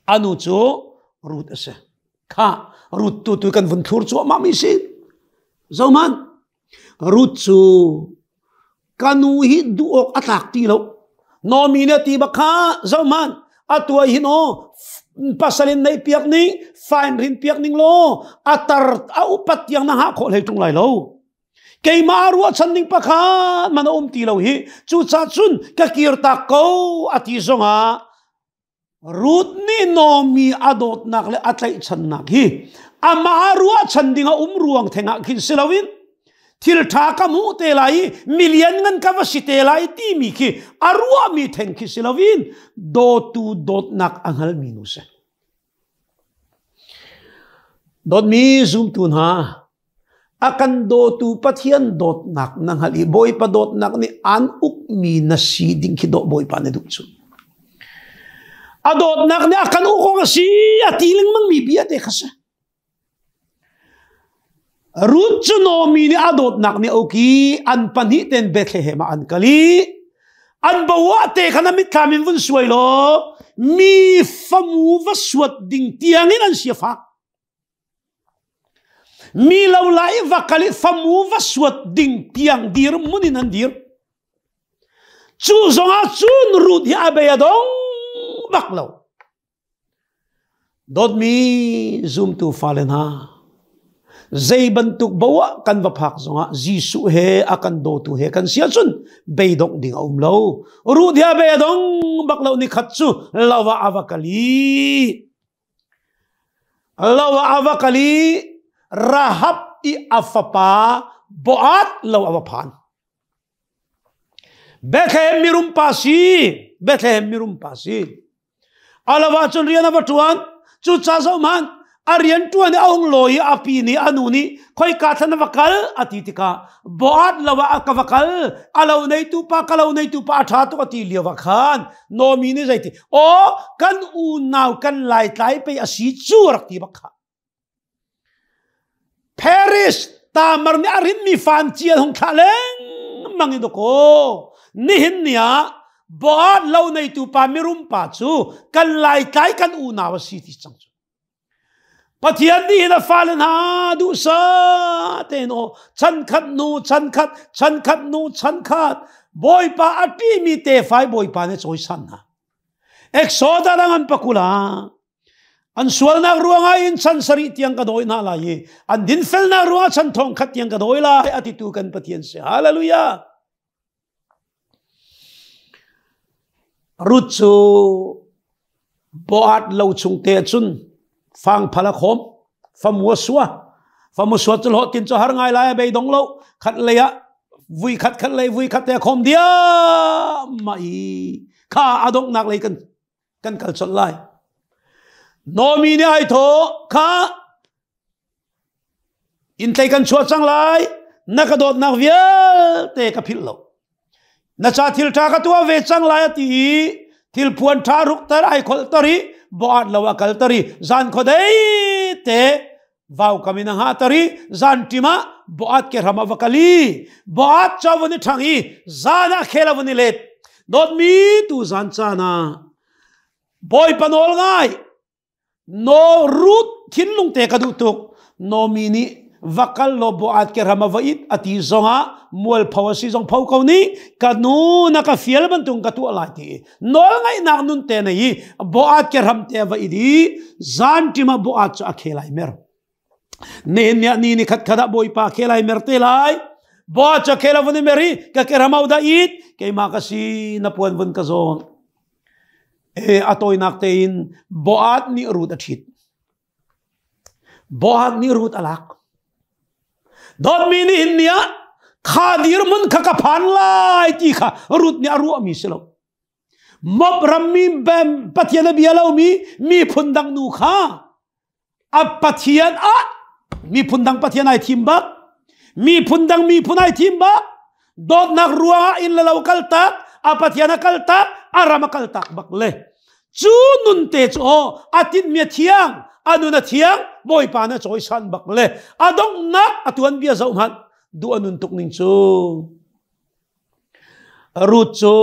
a nu cu Ruth a si kha Ruth tu tu kan vun thlur cuahmah mi si zohhmanh Ruth cu ka nu hi duh awk a tlak ti lo Naomi nih a ti bak kha zohhmanh a tuai hin aw pasal in neih piak ning fa in rin piak ning law a tar a upat tiang na hngah khawh hlei ṭung lai lo keimah ruahchan ning pakhat man a um ti lo hi cucaah cun ka kir tak ko a ti zongah Ruth nih Naomi a dawtnak le a tlaihchannak hi amah ruahchan ding a um ruang thengah khin si loin thil ṭha ka hmuh te lai i milian ngan ka va si te lai timi khi a ruahmi theng khi si loin dawtu dawtnak a hngalmi nu si. Dawtmi zumtu hna, a kan dawtu Pathian dawtnak na hngalh i Bawipa dawtnak nih aan ukmi na si ding khi dawh Bawipa na duh cu. A dawtnak nih a kan uk awk a si a ti lengmang mi bia te kha si. Ruth cu Naomi nih a dawtnak nih a uk i an pahnih ten Bethlehem ah an kal i an bo ah te khan a mitthlam in vun suai law mi famu va suat ding tiangin an sia fak. Mi lo lai va kal i famu va suat ding tiang dir mun in an dir. Cu zongah cun Ruth hi a bei a dong bak lo. Dawtmi zumtu fale hna, zei bantuk bo ah kan va phak zongah Jesuh he a kan dawtu he kan si ahcun beidongh ding a um lo. Ruh dia bei a dong bak lo ni khat cu lo ah a va kal i lo ah a va kal i Rahab i a fapa Boaz lo a va phan. Bethlehem mirum pa si, Bethlehem mirum pa si. Alava cun rian a va ṭuan. Cucaah zohhmanh, a rian ṭuan i a hung lawi i a pi nih a nu nih khoika thlan na va kal a ti tikah Boaz lo ah ka va kal a lo neitu pa ka lo neitu pa a ṭha tuk a ti lio ah khan Naomi nih zeiti aw kan unau kan laitlai pei a si cu a rak ti bak kha Paris Tamar nih a rinmi fan cial hung thlah lengmang i dawkaw nihin ni ah Boaz lo neitu pa mirum pa cu kan laitlai kan unau a si ti cang cu. Pathian nih hin a fale hna duhsa tein aw chankhat nu chankhat chankhat nu chankhat Bawipa a ṭihmi tefa i Bawipa nih a cawisan hna. Exodus a ngan pakula An sualnak ruangah in chan sarih tiang ka dawi hna lai i an dinfelnak ruangah chan thong khat tiang ka dawi lai a titu kan Pathian si. Hallelujah. Ruth cu Boaz lo chung te cun fang phal a khawm famua sua famu sua cu hlawh tin cu har ngai lai a bei dong lo khat lei ah vui khat khat lei vui khat te khawm diam ma i kha a donghnak lei kan kan kal colh lai Naomi nih ai thawh kha inntlei kan chuah cang lai na ka dawtnak vialte ka philh lo na ca thil ṭha ka tuah ve cang lai a ti i thil phuan ṭha ruk tar ai kholh tar i boat lo a kal tar i zan khuadei te vaukam in a hngah tar i zan ṭim ah boat ke hram ah va kal i boat cu a vun i ṭhang i zan ah khel a vun i let dawtmi tu zan caan ah Bawipa nawl ngai no Ruth thinlung te ka duh tuk. Nomi nih va kal law Boaz ke ram a va it a ti zongah mualpho a si zong pho ko nih ka nu na ka fial bantuk ka tuah lai ti nawl ngaihnak nun te nei i Boaz ke ram te va it i zan ṭim ah Boaz cu a khel ai mer. Nihin ni ah ni ni khat khat ah Bawipa khel ai mer te lai. Boaz cu a khel a vun i mer i ka ke ram au dah it keimah ka si na puan vun ka zawn. E a tawinak tein Boaz nih Ruth a ṭhit. Boaz nih Ruth a lak. Dawtmi nih hin ni ah kha dirhmun kha ka phan lai ti kha Ruth nih a ruahmi si lo. Moab rammi Pathian a bia lomi miphun dang nu kha a Pathian ah miphun dang Pathian ai thim bak. Miphun dang miphun ai thim bak. Dawtnak ruangah inn le lo kal tak, a Pathian a kal tak, a ram a kal tak bak le. Cu nun te cu aw a tinhmi a thiang, a nun a thiang, Bawipa na cawisan bak le a donghnak a tuan bia zoh hmanh duh a nun tuk ning cu. Ruth cu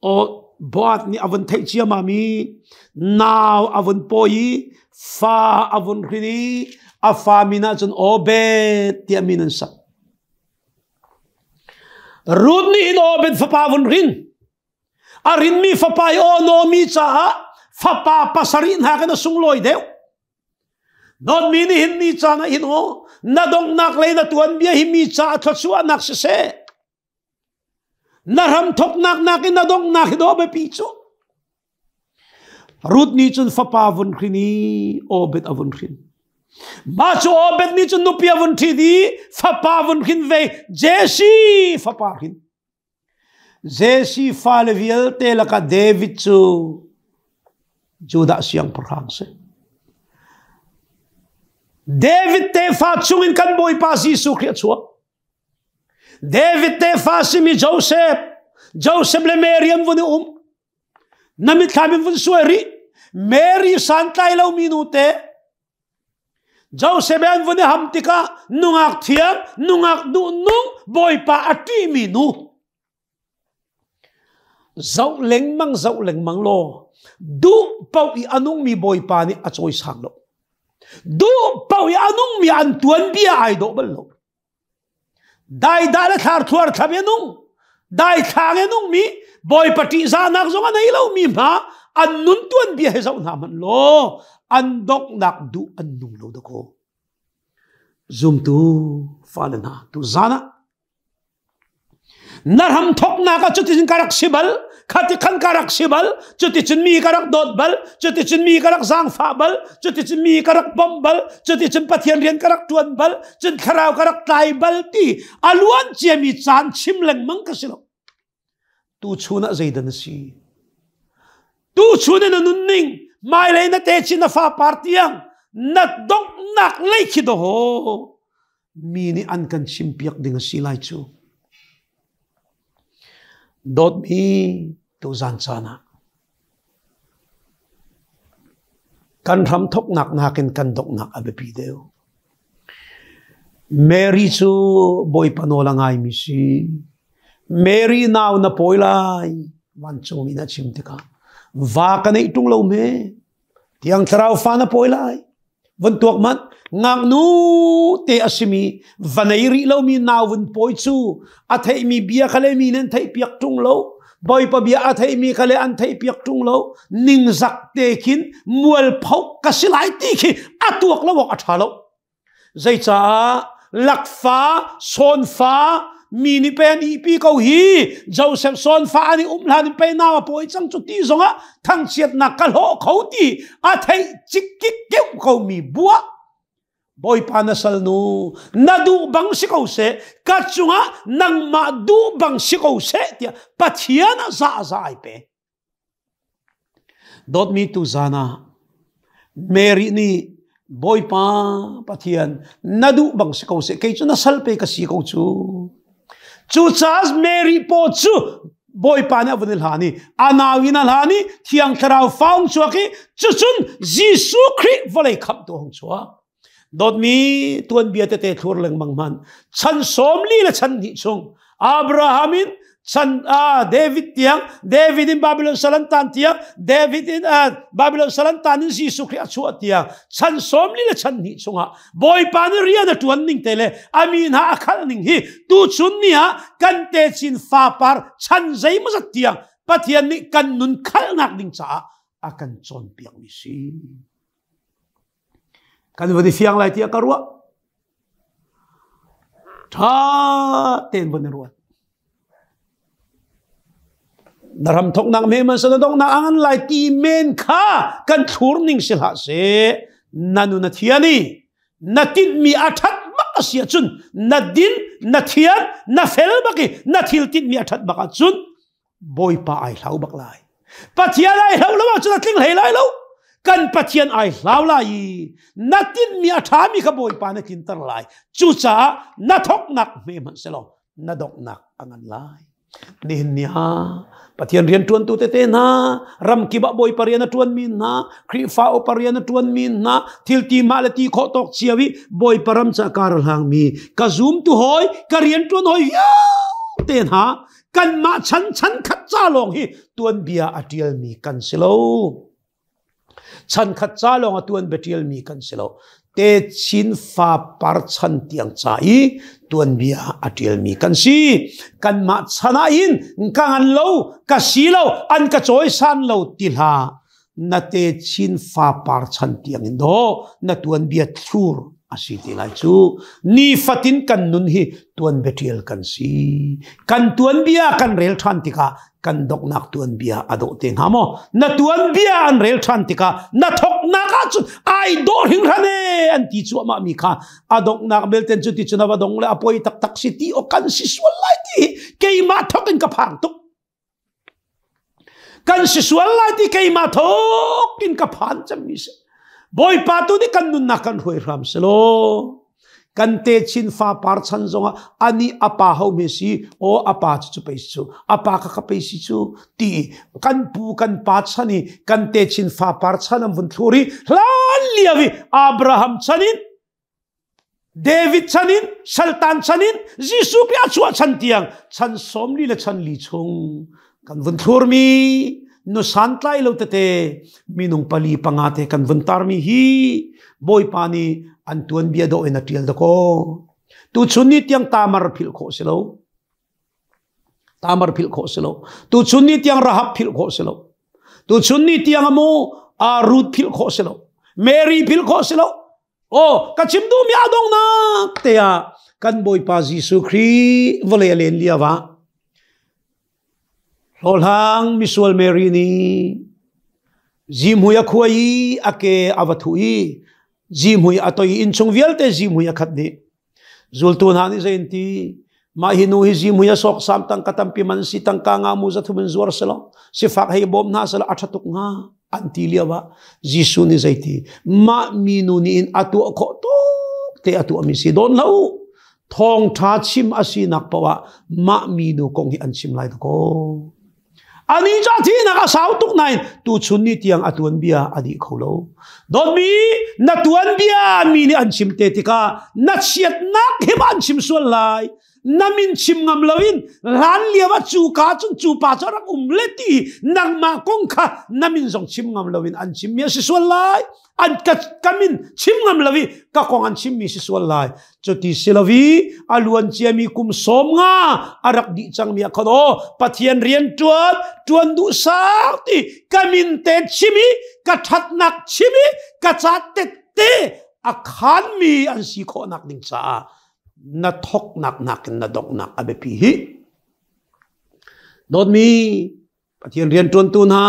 aw Boaz nih a vun theih ciammam i nau a vun pawi i fa a vun hrin i a fa min ah cun Obed tiah min an sak. Ruth nih hin Obed fapa vun hrin. A rinmi fapa i aw Naomi caah fapa pasarih hna kan a sunglawi deuh. Dawtmi nih hin mi caan ah hin aw na donghnak lei na tuanbia hi mi caah thluachuahnak siseh. Na ram thoknak nakin na donghnak hi dawh biapi cu. Ruth nih cun fapa vun hrin i Obed a vun hrin. Mah cu Obed nih cun nupi a vun ṭhit i fapa vun hrin ve Jesse fapa hrin. Jesse fale vialte lakah David cu Judah siangpahrang si. David tefa chungin kan Bawipa Jesuh Khrih a chuak. David tefa simi Joseph, Joseph le Mary an vun i um. Na mitthlam in vun suai rih. Mary santlai lomi nu te Joseph an vun i ham tikah nungak thiang, nungak duh nung, Bawipa a ṭihmi nu. Zoh lengmang zoh lengmang law duh paoh i a nungmi Bawipa nih a cawisang lo. Duh paoh i a nungmi an tuanbia ai dawh bal lo. Daidah le thlarthuar thlam i nung, daithlang i nungmi Bawipa ṭihzahnak zong a nei lomi hna an nun tuanbia he zoh hna hmanh law an donghnak duh an nung lo dakaw. Zumtu fale hna tu zan ah na ram thoknak ah cuticun ka rak si bal khati khan ka rak si bal cuticun mi ka rak dawt bal cuticun mi ka rak zaangfah bal cuticun mi ka rak bawmh bal cuticun Pathian rian ka rak ṭuan bal cun thlarau ka rak tlai bal ti a luan ciami caan chim lengmang ka si lo tu chun ah zeidan a si tu chun in na nunning hmailei na te chin na fa par tiang na donghnak lei khi do mi nih an kan chimpiak ding a si lai cu dawtmi tu zan caan ah Kan hramthawknak nakin kan donghnak a biapi deuh. Mary cu Bawipa nawl a ngaimi si. Mary nau na pawi lai vancung in a chim tikah va ka neih ṭung lo me tiang thlarau fa na pawi lai Vun tuak manh ngaknu te a simi va nei rih lomi nau vun pawi cu a theihmi bia kha le mi nan theihpiak ṭung lo Bawipa bia a theihmi kha le an theihpiak ṭung lo ningzak te khin mualpho ka si lai ti khi a tuak lo awk a ṭha lo Zeicaah lakfa, sawnfa, mi nih pei an ihpi ko hi Joseph sawnfa an i um hlan in pei nau a pawi cang cu ti zongah thangchiatnak ka hlawh kho ti a theih cikkik keuh ko mi buah Bawipa na salnu na duh bang si ko seh ka cungah nangmah duh bang si ko seh tiah Pathian ah za za ai pe Dawtmi tuzan ah Mary nih Bawipa Pathian na duh bang si ko seh kei cu na sal pe ka si ko cu. Cucaah Mary paw cu Bawipa nih a vun i hlan i a nau in a hlan i Thiang Thlarau faung chuak i cucun Jesuh Khrih vawlei khamhtu hung chuak. Dawtmi tuanbia tete thlur lengmang hmanh chan 42 le chan hnih chung Abraham in Chan David tiang, David in Babylon salan tan tiang, David in Babylon salan tan in Jesuh Khrih a chuah tiang, chan 40 le chan hnih chungah Bawipa nih rian a ṭuan ning te le a mi hna a khalh ning hi tuchun ni ah kan techin fapar chan zeimawzat tiang Pathian nih kan nun khalhnak ding caah a kan cawnpiak mi si. Kan van i fiang lai tiah ka ruah. Ṭha tein van i ruat. Na ram thoknak me man sa na donghnak ang an lai ti men kha kan thlur ning si hlah seh. Na nun a thian i na tinhmi a ṭhat bak a si ahcun na din, na thian, na fel bak i na thil tinhmi a ṭhat bak ahcun Bawipa ai hlau bak lai. Pathian ai hlau lo ahcun a tling hlei lai lo. Kan Pathian ai hlau lai i na tinhmi a ṭhami kha Bawipa na tlinter lai. Cucaah na thawknak hme hmanh selaw na donghnak a ngan lai. Nihin ni ah Pathian rian ṭuantu tete hna, ramkip ah Bawipa rian a ṭuanmi hna, Khrihfa upa rian a ṭuanmi hna, thil ti mah le ti khawh tawk cio i Bawipa ram ca kar a hlangmi ka zumtu hawi, ka rian ṭuan hawi vialte hna kanmah chan chan khat ca lawng hi tuanbia a ṭialmi kan si lo. Chan khat ca lawng a tuanbia ṭialmi kan si lo. Te chin fa par chan tiang ca i tuanbia a ṭialmi kan si. Kanmah chan ah hin ka ngan lo, ka si lo, an ka cawisan lo ti hlah. Na te chin fa par chan tiang in daw na tuanbia thlur a si ti lai cu. Nifatin kan nun hi tuanbia ṭial kan si. Kan tuanbia kan rel ṭhan tikah kan donghnak tuanbia a dawh te hnga maw? Na tuanbia an rel ṭhan tikah na thawknak ahcun ai dawh hringhran e an ti cuahmah mi kha a donghnak belten cu ti cun a va dong le a poi taktak si ti aw kan si sual lai ti hi keimah thawk in ka phang tuk. Kan si sual lai ti keimah thawk in ka phan cemmi si. Bawipa tu nih kan nunnak kan hruai hram selaw kan te chin fa par chan zongah ani apa ho me si o apa cu cu pei si cu apa ka ka pei si cu ti kan pu kan pa chan i kan te chin fa par chan an vun thlur i hlan lio i Abraham chan in David chan in Saltan chan in Jesuh Khrih a chuah chan tiang chan 40 le chan li chung kan vun thlurmi nu santlai lo tete minung pali panga te kan vun tarmi hi Bawipa nih an tuanbia dawh in a ṭial dakaw. Tuchun ni tiang Tamar philh khawh si lo. Tamar philh khawh si lo. Tuchun ni tiang Rahab philh khawh si lo. Tuchun ni tiang amu Ruth philh khawh si lo. Mary philh khawh si lo. Oh, ka chim duhmi a donghnak te ah kan Bawipa Jesuh Khrih vawlei a len lio ah hlawhhlang misual Mary nih zihmui a khuai i a ke a va thuh i zihmui a toi i innchung vialte zihmui a khat dih. Zultu hna nih zei an ti? Mah hi nu hi zihmui a sawksam tangka tampi man si tangka nga mu zathum in zuar selaw sifak hei bawm hna selaw a ṭha tuk hnga an ti lio ah Jesuh nih zeiti mah minu nih in a tuah khawh tuk te a tuahmi si dawn lo thawngṭha chim a sinak paoh ah mah minu kong hi an chim lai dakaw. Ani cu a thihnak a sau tuk nain tuchun ni tiang a tuanbia a dih kho lo. Dawtmi na tuanbia mi nih an chim te tikah na chiatnak hi ma an chim sual lai. Na min chim ngam loin hlan lio ah cu ka cun cu pa cu rak um le ti nangmah kong kha na min zong chim ngam loin an chimmi a si sual lai. An ka, ka min chim ngam lo i ka kong an chimmi si sual lai. Cuti si lo i a luan ciami kum 50 a rak dih cangmi ah khan aw Pathian rian ṭuan ṭuan duh sang ti ka min te chim i ka ṭhatnak chim i ka ca tette a khanmi an si khawhnak ding caah na thawknak nakin na donghnak a biapi hi. Dawtmi Pathian rianṭuantu hna,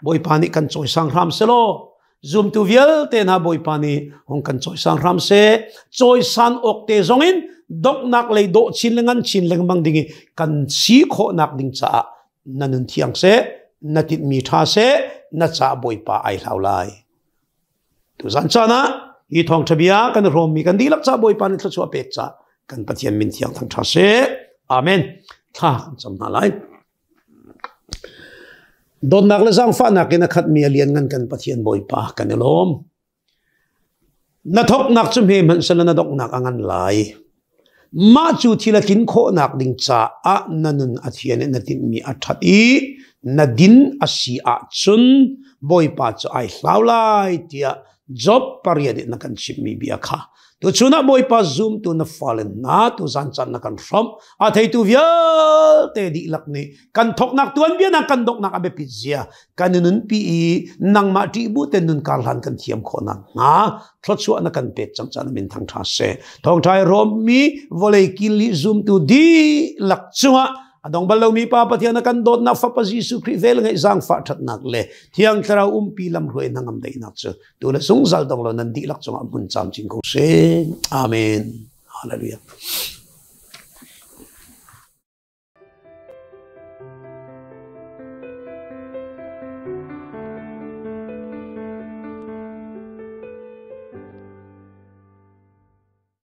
Bawipa nih kan cawisang hram selaw, zumtu vialte hna Bawipa nih hung kan cawisang hram seh. Cawisan awk te zongin donghnak lei dawh chin le ngan chin lengmang ding i kan si khawhnak ding caah na nun thiang seh, na tinhmi ṭha seh, na ca Bawipa ai hlau lai. Tuzan caan ah hi thawngṭha bia kan i hrawmmi kan dihlak ca Bawipa nih thluachuah pek ca kan Pathian min thiang thangṭha seh. Amen. Thla kan cam hna lai. Dawtnak le zaangfahnak in a khatmi a lianngan kan Pathian Bawipa kan i lawm. Na thawknak cu hme hmanh sela na donghnak a ngan lai. Mah cu thil a tlin khawhnak ding caah na nun a thian i na tinhmi a ṭhat i na din a si ahcun Bawipa cu ai hlau lai tiah Job 8 in na kan chimhmi bia kha tuchun ah Bawipa zumtu na fale hna tuzan caan na kan hrawmh. A theitu vialte dihlak nih kan thawknak tuanbia nak kan donghnak a biapit zia kan i nunpi i nangmah ṭih bu ten nun kar hlan kan thiam khawh nak hnga thluachuah na kan pek cang caan min thang ṭha seh. Thawngṭha i rawmmi vawlei kil i zumtu dihlak cungah a dong bal lomi Pa Pathian a kan dawtnak, Fapa Jesuh Khrih vel ngeih zaangfah ṭhatnak le Thiang Thlarau umpi lamhruai hnangam daihnak cu tu le zungzal dong lo nan dihlak cungah hmun camcin ko seh. Amen. Hallelujah.